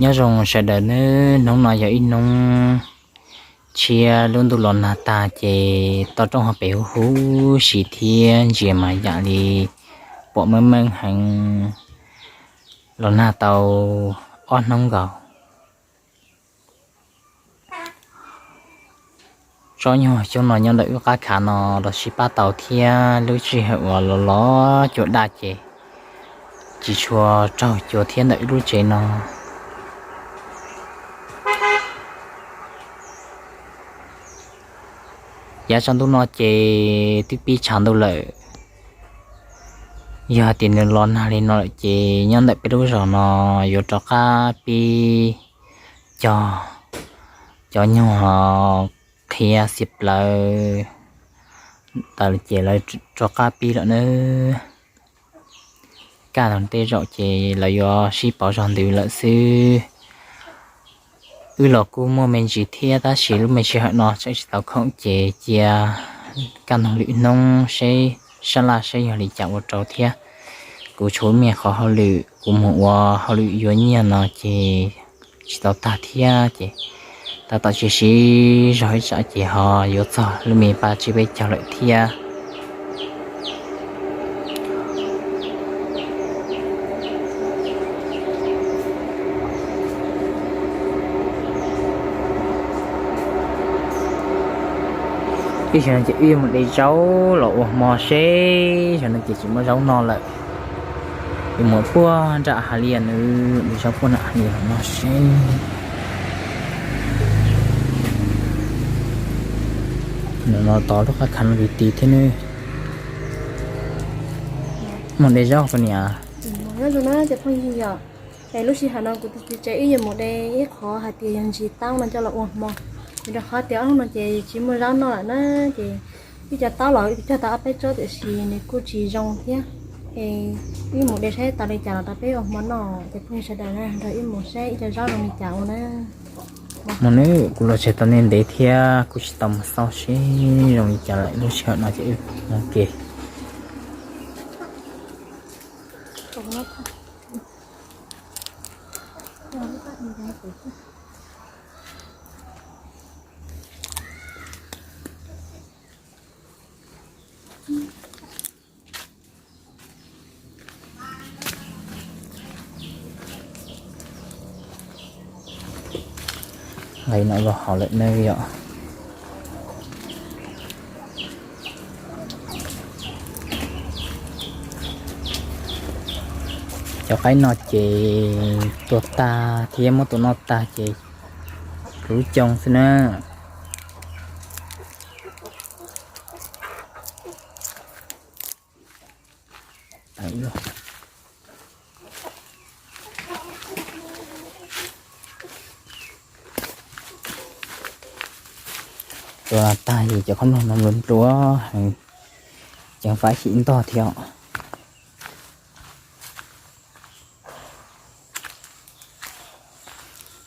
Nyob zoo sawv daws nawb, hnub no yog ib hnub tshiab lub ntuj los nag tag ces toj roob ho pem huv huv si thiab ntsia mas yam li pom meej meej heev, los nag tau ob hnub nkaus. Tsob nyuag xyoob no nyob ntawm wb qab khav no los sib pab tau thiab lub sij hawm uas los los cua daj ces tsis tshua raug cua thiab ntawm wb lub tsev no. Yav tsaus ntuj no ces twb pib tshav ntuj lawm. Yog hais tias nws los nag li no lawm ces nyob ntawm peb lub zos no yuav rov qab pib cog cov nyuag qhia xiav plawv tas ces lawv rov qab pib lawm nawb. Kaj ntug tej zaum ces lawv yuav sib pauv zog ntws lawm xwb. Wb los kuj muaj me ntsis thiab tab sis lub me sij hawm no tseem tsis tau khoom ces cia kaj ntug lwm hnub seb sab laj seb yog li cas ua rau thiab. Kuv tshuav me qhov hauj lwm kuv mus ua hauj lwm yuav nyiaj no ces tsis tau tag thiab ces tab tom siv siv zog ib tsam ces ho yuav txog lub me paj tsib peb caug lawm thiab. Ib zaug no ces wb yuav mus de zaub los ua hmo seb, zaum no ces tsis muaj zaub noj lawm. Yuav mus puag nram hav liaj nawb, de zaub puag nram hav liaj los noj seb. Nim no tos lub qab khav no tiv tiv thiab nawb. Mus de zaub koj niam. Es lub sij hawm no kuv tus txiv tsev wb yuav mus de ib qho hais tias yog ntsis taub no coj los ua hmo, vim rau qhov tias ob hnub no ces tsis muaj zaub noj lawm na, ces wb cov taub los wb cog tau ob peb tsob tiam sis nws kuj tsis zoo thiab. Es wb mus de saib tau li cas los rau peb ua hmo noj, ces phooj ywg sawv daws nrog wb mus saib ib co zaub zoo li cas ua na. Mus nawb, kuv los tsev tau ntev ntev thiab kuv tsis tau mus xauj seb zoo li cas lawm, lub sij hawm no ces wb mus ke. Nqaij no los hauv lawm ne yom. Cov qaib no ces tuag tag thiab muab tua noj tag ces lub coo xwb na. Tua tag ces cov khob noog no nplua nplua heev, ceev fab xyim ntog thiab.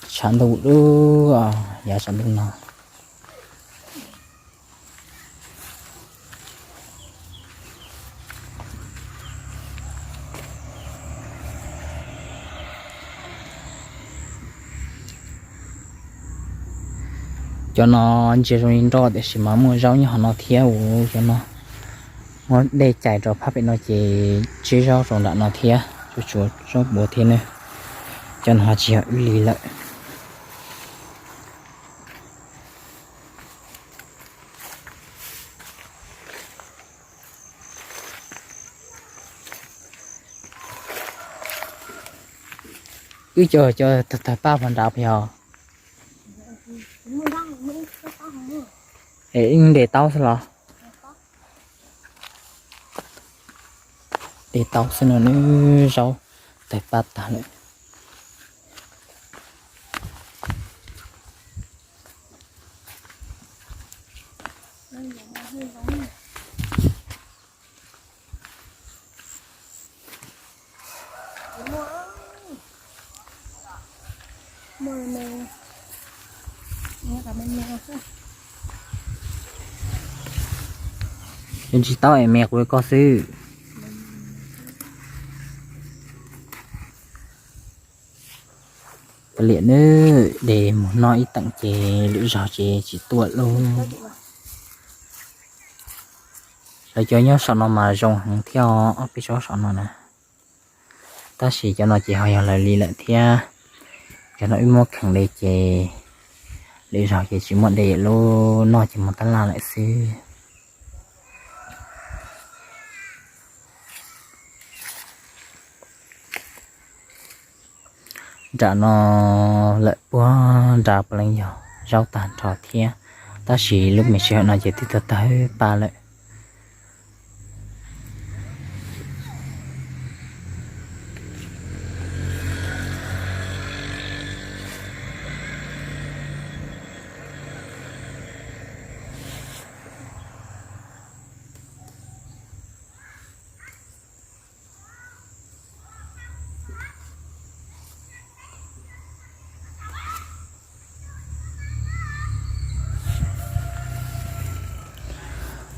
Tshav ntuj lub, yav tshav ntuj no. Cov no ntsia zoo li nroj tiam sis mas muaj zaub nyob hauv no thiab. Cov no muab dej cais rau phab pem no ces tseb zaub rau nram no thiab, tsuas tshuav zaub puav thiab ne. Cov no tsis yog wb li lawm. Wb cov cov tawg paj puag nrad puas yog? Es wb de taub xwb los? De taub xwb no, nws zaub tawg paj tag lawm. Tsis tau es me kuv koj xwb. Liam nawb, de mus noj ib teem ces lwm zaug ces tsis tuaj lauj. Lawv cov nyob saum no mas zoo heev thiab, ob peb tsob saum no na. Tab sis cov no ces ho yog lawv li lawm thiab. Cov no wb muab kheem de ces lwm zaug ces tsis muaj de lawm, noj ces mus tab laj lawm xwb. Nram no lawm puag nrad puav leej yog zaub tag nrho thiab, tab sis lub me sij hawm no ces twb tawg tawg pa lawm.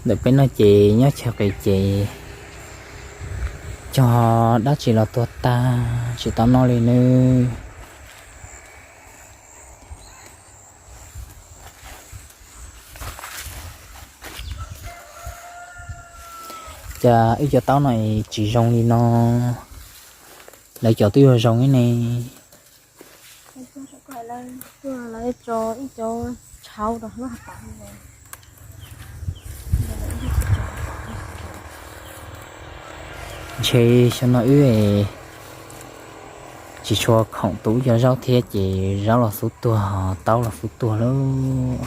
Ntawm peb no ces nyob chaw qis ces cog dab tsi los tuag tag tsis tau noj li nawb. Cas wb cov taub no tsis zoo li no, lawv cov twb yuav zoo ne. Ntshe xyoo no wb tsis tshua khoom tu cov zaub thiab ces zaub los xub tuag, taub los xub tuag lauj.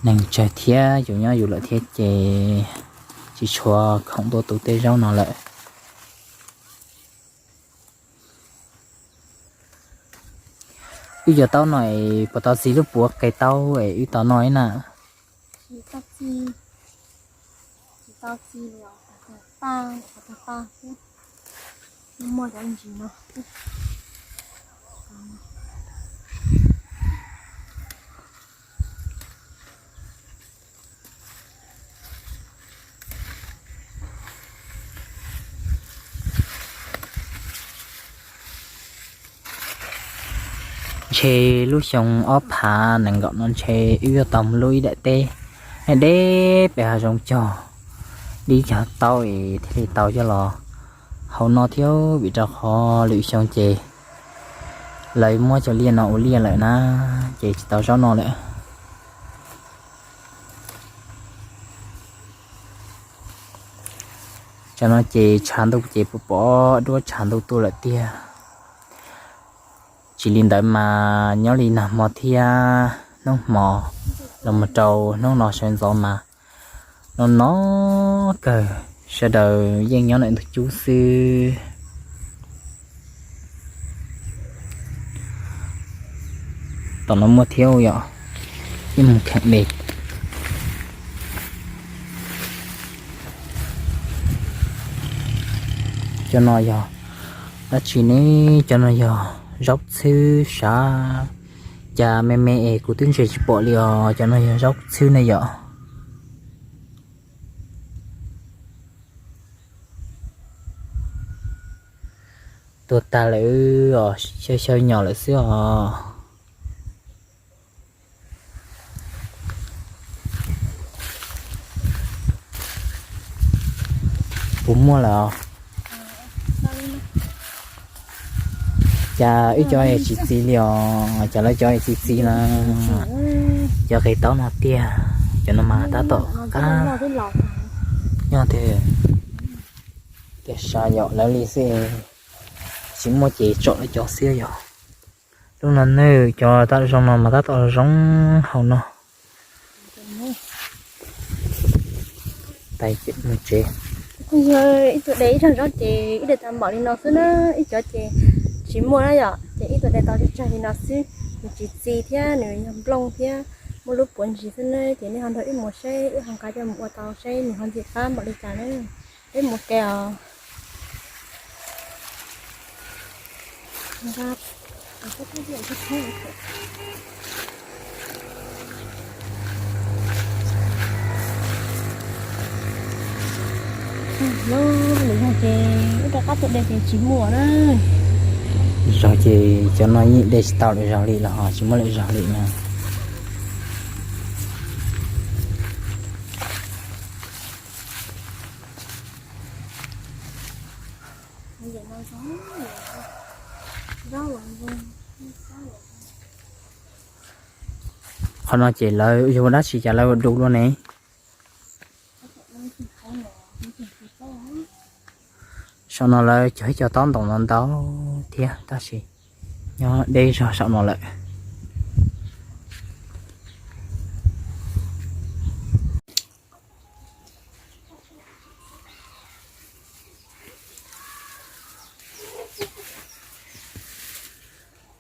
Neeg tsawg thiab yus nyob yus lawm thiab ces tsis tshua khoom tuaj tu tej zaub no lawm. Wb cov taub no es puas tau txi lub puav qe taub es wb tau noj ib na? Tsis tau txi, tsis tau txi li os, tag pa, tag pa xwb. Muaj cov ntsis no. Ntshe lub xyoo ob phav nees nkaum no ntshe wb yuav tau mus lub ib daim teb deb pem hav zoov cog, dib cog taub es thiaj li tau coj los hau noj thiab, vim rau qhov lwm xyoo ces lawv muab cov liaj no ua liaj lawm na, ces tsis tau zaub noj lawm. Tsam no ces tshav ntuj ces pom pom duab tshav ntuj tuaj lawm tiag. Tsis li ntawd mas nyob li nag hmo thiab hnub hmo los mus rau hnub no sawv ntxov mas no no kawg, sawv daws yeej nyob ntawm ntug cub xwb. Tom no muaj thiab yom, ib mus kheem de. Cov no yog dab tsi ne? Cov no yog zaub txhwb sav. Cas me me es kuv twb ntsia tsis pom li os, cov no yog zaub txhwb ne yom. Tuag tag lawm os, xyaw xyaw nyom lawm xwb os. Puas muaj lawm os? Cas wb cov es tsis txi li os, cas lawv cov es txi txi na. Cov qe taub no tiag, cov no mas tab tom qab nyob tiag. Tias sas yom lawv li xwb, tsis muaj ces tsom lawv cov xwb yom. Lub no nawb, cov tab zoo no mas tab tom zoo hauv no. Tais mus tsev. Yog ib tug de ib zag zaub ces ib de tau npaum li no xwb na, ib cov ces tsis muaj na yom, ces ib tug de tau tsawg tsawg li no xwb, nws tsis txi thiab nws yog nplooj thiab muaj lub puav ntsis xwb na, ces nej ho nrog wb mus seb wb ho nqa coj mus ua tau seb nws ho ntxim qab npaum li cas na. Peb mus ke os. Lub nws yog Ib rov qab tua de ces tsis muaj na. Zog ces cov no yeej de tsis tau lawm zog li los ho tsis muaj lawm zog li na. Qhov no ces lawv yog ua dab tsi cas lawv ua du luaj ne? Saum no lawv cog ib co tob ntoos no ntau thiab tab sis nyob deb zog saum no lawm.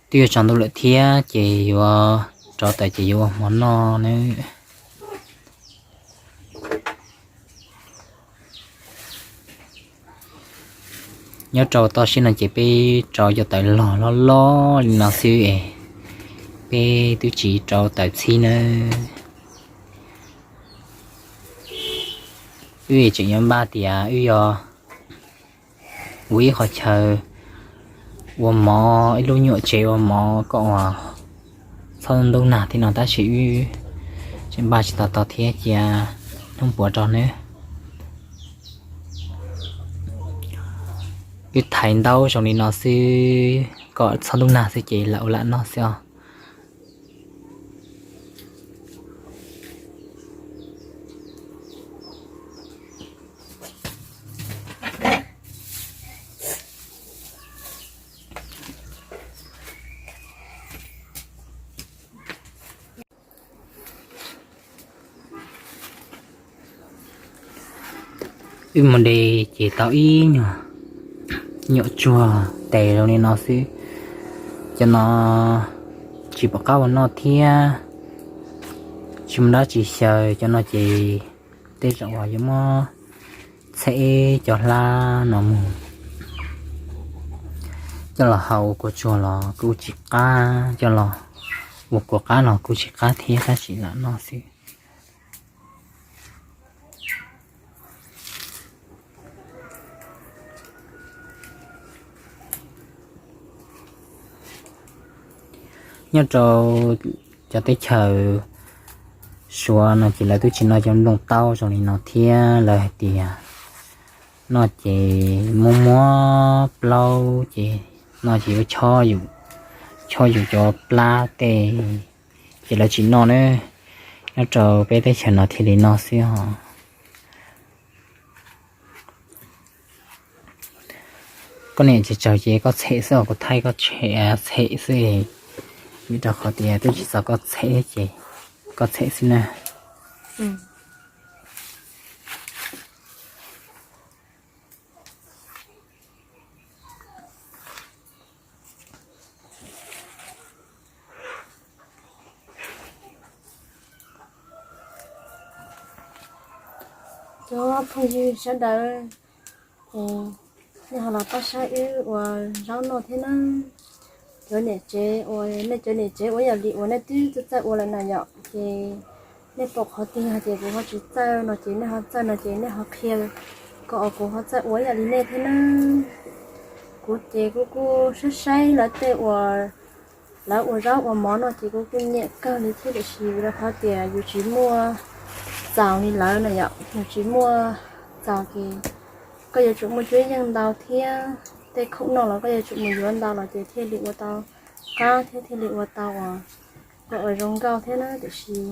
Twb yuav tsaus ntuj lawm thiab ces yuav rauv taws ces yuav ua hmo noj nawb. Nyob rau toj siab no ces peb rauv cov taws log loj loj li no xwb es peb twb tsis rauv taws txhib nawb. Wb tseem yuav npaj tias wb yuav ua ib qhov chaw ua mov, ib lub nyuam tsev ua mov kom uas txhob ntub nag thiab no tab sis wb tseem npaj tsis tau tau thiab cia hnub puav rau nawb. Wb thaiv ntaub zoo li no xwb kom txhob ntub nag xwb ces lam ua lam noj xwb os. Wb mus de ces tau ib nyuag nyuam tsuag tes zoo li no xwb. Cov no tsis pom qab ua noj thiab tsis muaj dab tsi xyaw. Cov no ces tej zaum uas yuav muab txheb cov hlab no mus coj los hau ua kua tsuag los kuj tsis qab, coj los ua kua qab los kuj tsis qab thiab tab sis lam noj xwb. Nyob rau cov teb chaws Suav no ces lawv twb tsis noj cov nplooj taub zoo li no thiab, lawv hais tias noj ces muab muab plaub ces noj ces yuav chob yus, chob yus cov plab tej ces lawv tsis noj na. Nyob rau peb teb chaws no thiaj li noj xwb os. Koj niam tsis tsaug ces koj txhem xwb os, kuv thaij koj txhem xwb, vim rau qhov tias twb tsis txaus koj txhem ces koj txhem xwb na. Cov phooj ywg sawv daws, nej ho los pab saib wb ua zaub noj thiab na. Cov niam tsev uas nej cov niam tsev ua yam li uas nej twb txawj txawj ua lawm na yom, ces nej pom qhov twg hais tias kuv ho tsis txawj no ces nej ho txawj no ces nej ho qhia kom kuv ho txawj ua yam li nej thiab na. Kuv ces kuv kuj saib saib lawv tej uas lawv ua zaub ua mov no ces kuv kuj nyiam kawg li thiab, tiam sis vim rau qhov tias yus tsis muaj txaus li lawv na yom, yus tsis muaj txaus ces koj yuav tsum muaj cuab yeej ntau thiab tej khoom noj los koj yuav tsum mus yuav ntau los ces thiaj li ua tau qab thiab thiaj li ua tau uas kom ua zoo nkauj thiab na. Tiam sis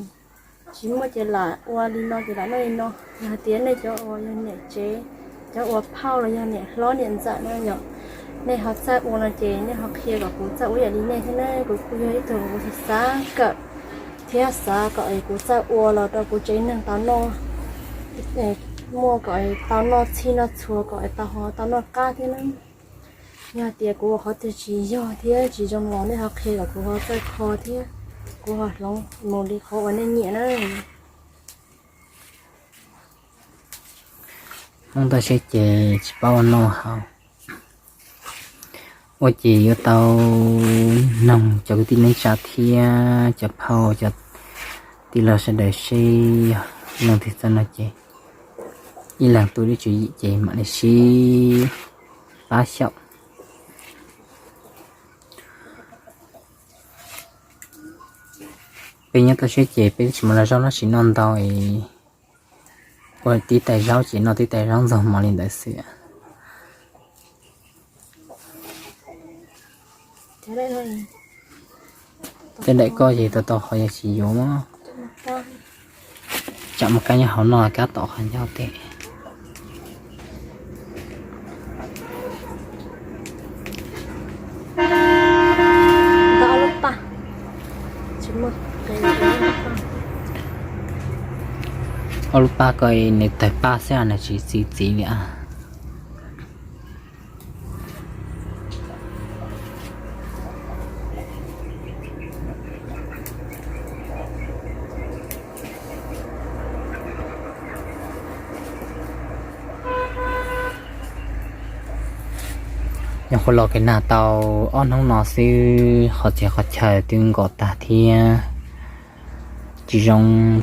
tsis muaj ces lam ua li no ces lam noj li no. Yog hais tias nej cov uas yog niam tsev, cov ua phauj los yog niam hlob niam ntxawm na yom, nej ho txawj ua no ces nej ho qhia kom kuv txawj ua yam li nej thiab na. Kuv kuj yog ib tug kuv xav kawm thiab xav kom kuv txawj ua los rau kuv tsev neeg tau noj, muaj kom tau noj txhij noj txhua, kom tau ho tau noj qab thiab na. Yog tias kuv ua qhov twg tsis yog thiab tsis zoo los nej ho qhia kom kuv ho txawj kho thiab kuv ho hloov mus li qhov uas nej nyiam na. Hmoob toj siab ces tsis paub ua noj haus, ua ces yuav tau noog cov kwv tij neej tsa thiab cov phauj cov tij laug sawv daws seb yog leej twg txawj noj ces Ib leeg tu lub tswv yim ces mam li sib pab xyaum. Peb nyob toj siab ces peb tsis muaj los zaub dab tsi noj ntau es ua tib tais zaub ces noj tib tais zaub ntxuag mov li ntawd xwb. Tej daim koj ces tau tau qhov yog tsis yuav, tsam mus kab nyob hauv no kab tom qhov ncauj tej. Ob lub paj ko nws tawg paj xwb nws tsis txi txiv li. Nyuam qhuav los kev nag tau ob hnub no xwb qhov txhia qhov chaw twb nkos tag thiab. Tsis zoo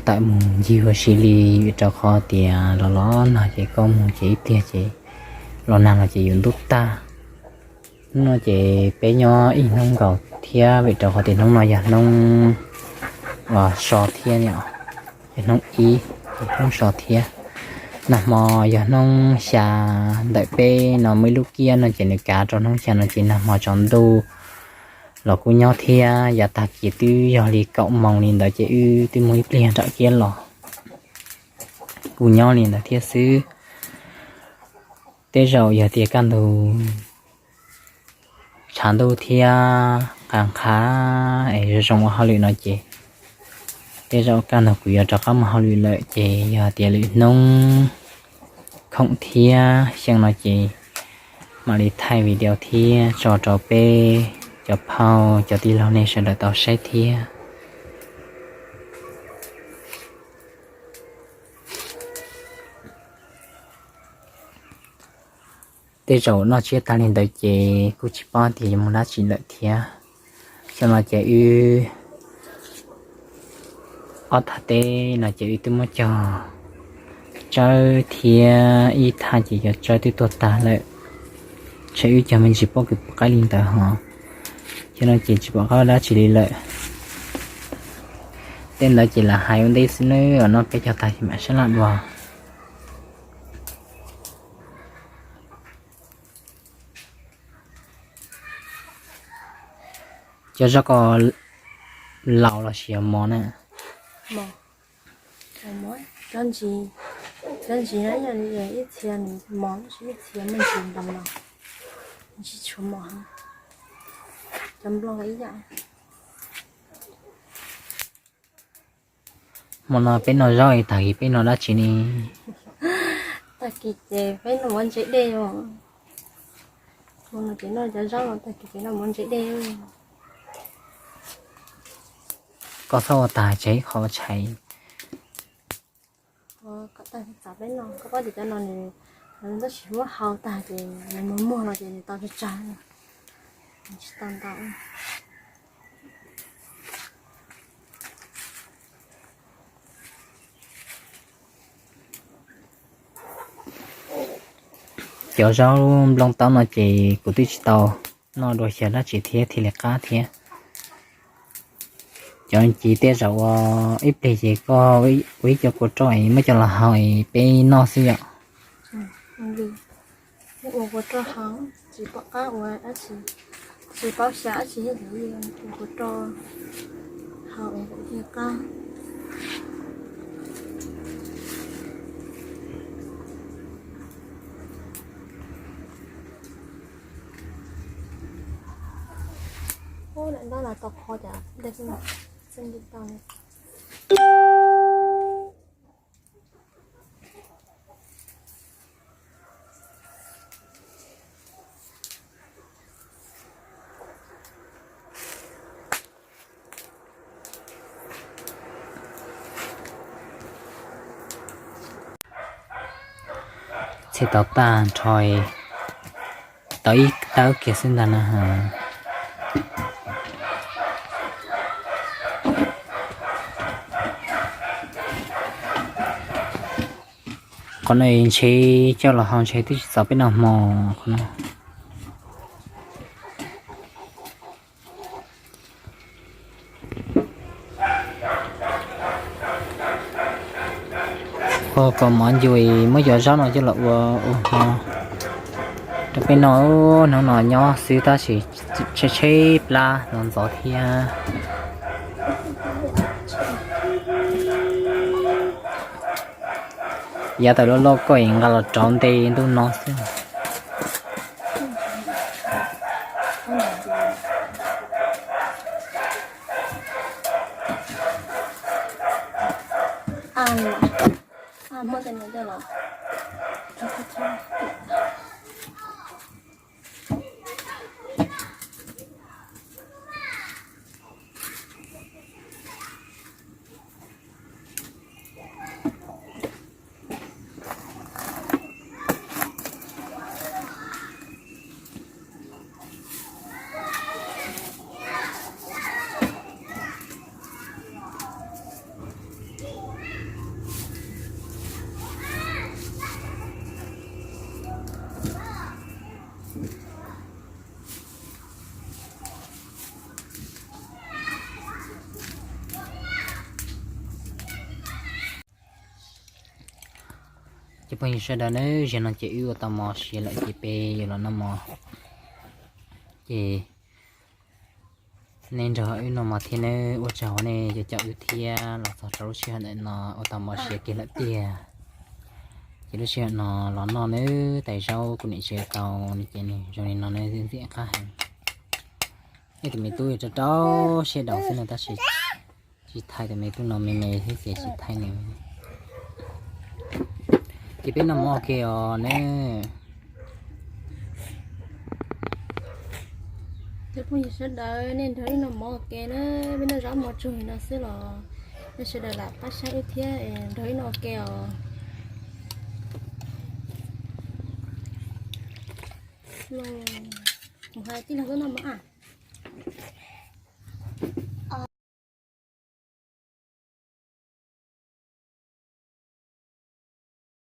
tawm mus ncig ua si li vim rau qhov tias los los nag ces koj mus ces ib pliag ces los nag los ces yuav ntub tag. Hnub no ces peb nyob ib hnub nkaus thiab vim rau qhov tias hnub no yog hnub so thiab, yog hnub ib, hnub so thiab. Nag hmo yog hnub xya ntawm peb no muaj ib lub kiab no ces nws kav rau hnub xya no ces nag hmo tsaus ntuj los kuj nyob thiab, yav tag kis twb yog li kaum moos li ntawd ces wb twb muaj ib pliag nram kiab los kuj nyob li ntawd thiab xwb. Tej zaum yog tias kaj ntug tshav ntuj thiab qas qha es zoo zoo ua hauj lwm no ces tej zaum kaj ntug kuv yuav rov qab mus hauj lwm lawm ces yog tias lwm hnub khoom thiab xyoo no ces mam li thaij video thiab tso rau peb cov phauj cov tij laug nej sawv daws tau saib thiab. Tej zaum noj tsiab tag li ntawd ces kuj tsis paub tias yuav mus dab tsi lawm thiab. Xyoo no ces wb ob thaj teb no ces wb twb muab cog tsawb thiab ib thaj ces cov tsawb twb tuag tag lawm. Tsam wb cog me ntsis pob kws pom qab li ntawd ho, xyoo no ces tsis pom qab dab tsi li lawm. Tej ntawd ces lam hais ua ntej xwb nawb, no peb cog tag ces mam sab laj dua. Cov zaub ko laus los sis yog mos na? Cov ntsis, cov ntsis no ib txhia nws mos, ib txhia muaj ntsis ntas los, ntsis tshuav mos. Cov nplooj ib yam. Hmo no peb noj zaub es tag kis peb noj dab tsi ne? Tag kis ces peb noj mov ntse dej os. Hmo no ces noj cov zaub no, tag kis ces noj mov ntse dej. Koj txhob ua tag tseg ib qho tshais. Kom tag txav peb noj, koj paub tias cov no nws, nws tab sis muab hau tag ces nws muag muag los ces nws tau tsawg tsawg, nws tsis tau ntau. Cov zaub nplooj taub no ces kuv twb tsis tau noj dua xyaw dab tsi thiab thiaj li qab thiab. Cov ntsis tej zaum ua ib pliag ces koj ua ib co kua roj es muab coj los hau es peb noj xwb yom. Ua kua roj hau, tsis pom qab ua dab tsi, tsis paub xyaw dab tsi thiab, ua kua roj hau es thiaj qab. Ub, lam ntab los tau qhov cas dej xwb, xwb nti tau. Txhij tau tag nrho, tau ib tawb kiag xwb ntag na. Qhov no ntshe coj los hau ntshe twb tsis txaus peb noj hmo qhov no. Ua kaus mov ncua muab cov zaub no coj los ua ua hmo rau peb noj. Hnub no nyob xwb tab sis tshaib tshaib plab no ntxov thiab. Yav tawm loj loj koj nqa los rauv nte ntuj no xwb. Cov phooj ywg sawv daws nawb, zaum no ces wb ua tau mov siav lawm ces peb yuav los noj mov. Ces nej nrog wb noj mov thiab nawb, ua tsaug uas nej coj wb thiab los txog rau lub sij hawm ntawm no ua tau mov siav kiag lawm tiag. Ces lub sij hawm no los noj nawb, tais zaub kuv niam siav tau no ces nws zoo li no nawb, ntxim qab heev. Ib tus me tub rau rau siab daus xwb no tab sis tsis thaij, tus me tub no me me thiab ces tsis thaij nws. Ces peb noj mov ua ke os nawb. Cov phooj ywg sawv daws, nej nrog wb noj mov ua ke na, peb noj zaub mov tsuag li no xwb los nej sawv daws lam pab saib wb thiab, nrog wb noj ua ke os. Mus hais tij laug tuaj noj mov a.